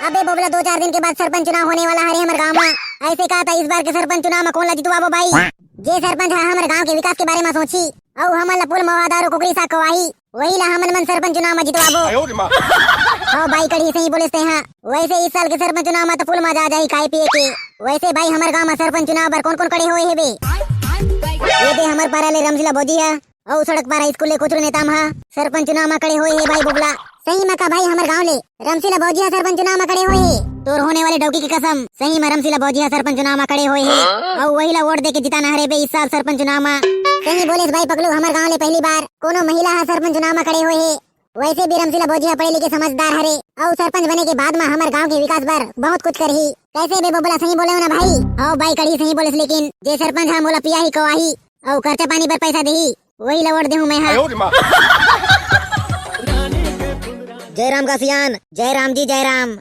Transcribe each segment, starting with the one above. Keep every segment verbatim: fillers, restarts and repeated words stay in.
अबे बोबला, दो चार दिन के बाद सरपंच चुनाव होने वाला हरे हमर गांव में। ऐसे का त इस बार के सरपंच चुनाव में कोन ला जितवाबो भाई? जे सरपंच ह हमर गांव के विकास के बारे में सोची, अउ हमन ला पुल मवादारो कुकरी सा कवाही, वही ला हमन मन सरपंच चुनाव में जितवाबो। हाँ भाई, कड़ी सही बोले से हाँ। वैसे इस साल के सरपंच चुनाव में तो पुल मजा आ जाही खाए पिए के। वैसे भाई, हमर गांव में सरपंच चुनाव बर कोन कोन खड़े होए हेबे? ये दे हमर पारा ले रमशीला भौजी है, अउ सड़क पारा स्कूल ले कुचरू नेताम हा सरपंच चुनाव मा खड़े होए हे भाई बोबला। सही मा का भाई, हमर गांव ले रमशीला भौजी हा सरपंच चुनाव मा खड़े होए हे। तोर होने वाले डौकी के कसम, सही मा रमशीला भौजी हा सरपंच चुनाव मा खड़े होए हे। अउ वही ला वोट दे के जिताना हरे बे इस साल सरपंच चुनाव मा। सही बोलेस भाई पगलू, हमर गांव ले पहली बार कोनो महिला हा सरपंच चुनाव मा खड़े होए हे। वैसे भी रमशीला भौजी हा पढ़े लिखे समझदार हरे, अउ सरपंच बने के बाद मा हमर गांव के विकास बर बहुत कुछ करही। कैसे बे बोबला, सही बोले हो ना भाई? हाँ भाई, कड़ी सही बोलेस, लेकिन जे सरपंच हा मोला पिया ही कवाही, अउ खर्चा पानी बर पैसा देही, वही ला वोट देहूं मैं हा। जय राम का सियान, जय राम जी, जय राम।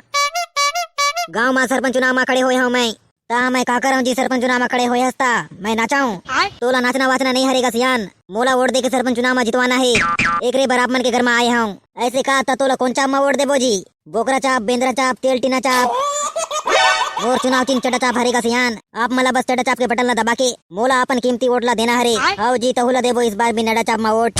गांव मा सरपंच चुनाव मा खड़े होए हूं मैं। ता मैं का करंव जी, सरपंच चुनाव मा खड़े होए हस ता मैं नाचाऊं? तोला नाचना वाचना नहीं हरे गा सियान, मोला वोट दे के सरपंच चुनाव मा जितवाना हे। एकरे बर आप मन के घर मा आए हूं। ऐसे का त तोला कोन चाप मा वोट देबो जी? बोकरा चाप, बेंदरा चाप, तेल टीना चाप। मोर चुनाव चिन्ह चड्डा चाप हरे गा सियान। आप मन ला बस चड्डा चाप के बटन ला दबा के मोला अपन कीमती वोट ला देना हरे। हव जी, तहू ला देबो इस बार भी नड्डा चाप मा वोट।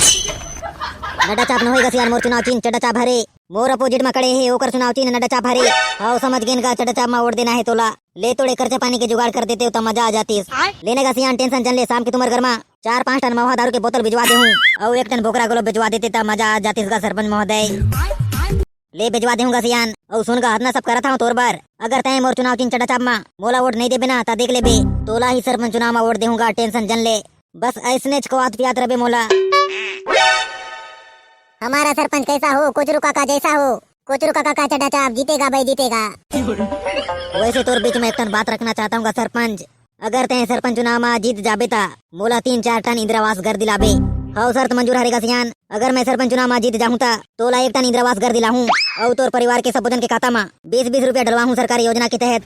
नड्डा चाप न होए गा सियान, मोर चुनाव चिन्ह चड्डा चाप हरे। मोर अपोजिट मा खड़े हे, ओकर चुनाव चिन्ह नड्डा चाप हरे। हव, समझ गेन गा, चड्डा चाप मा वोट देना हे तोला। ले तोड़े खर्चा पानी के जुगाड़ कर देते त मजा आ जातिस। लेने गा सियान, टेंशन जन ले, शाम के तुम्हर घर मा चार पांच टन महुआ दारू के बोतल भिजवा देहूं, अउ एक टन बोकरा गोलो भिजवा देते त मजा आ जातिस गा सरपंच महोदय। ले भिजवा देहूं गा सियान। अउ सुन गा, हतना सब करत हंव तोर बर। अगर तैं मोर चुनाव चिन्ह चड्डा चाप मा मोला वोट नहीं देबे ना, त देख लेबे, तोला ही सरपंच चुनाव मा वोट देहूं गा, टेंशन जन ले। बस ऐसने चकवात पियात रबे मोला। हमारा सरपंच कैसा हो, कोचरू काका जैसा हो। कोचरू काका का चड्डा चाप जीतेगा भाई, जीतेगा। वैसे तोर बीच में एक ठन बात रखना चाहता हूँ गा सरपंच, अगर तैं सरपंच चुनाव मा जीत जाबे ता मोला तीन चार टन इंदिरा आवास घर दिलाबे। हव, शर्त मंजूर हरे गा सियान। अगर मैं सरपंच चुनाव मा जीत जाहूं ता तोला एक टन इंदिरा आवास घर दिलाहूं, अउ तोर परिवार के सबो जन के खाता मा बीस बीस रुपया डलवाहूं सरकारी योजना के तहत।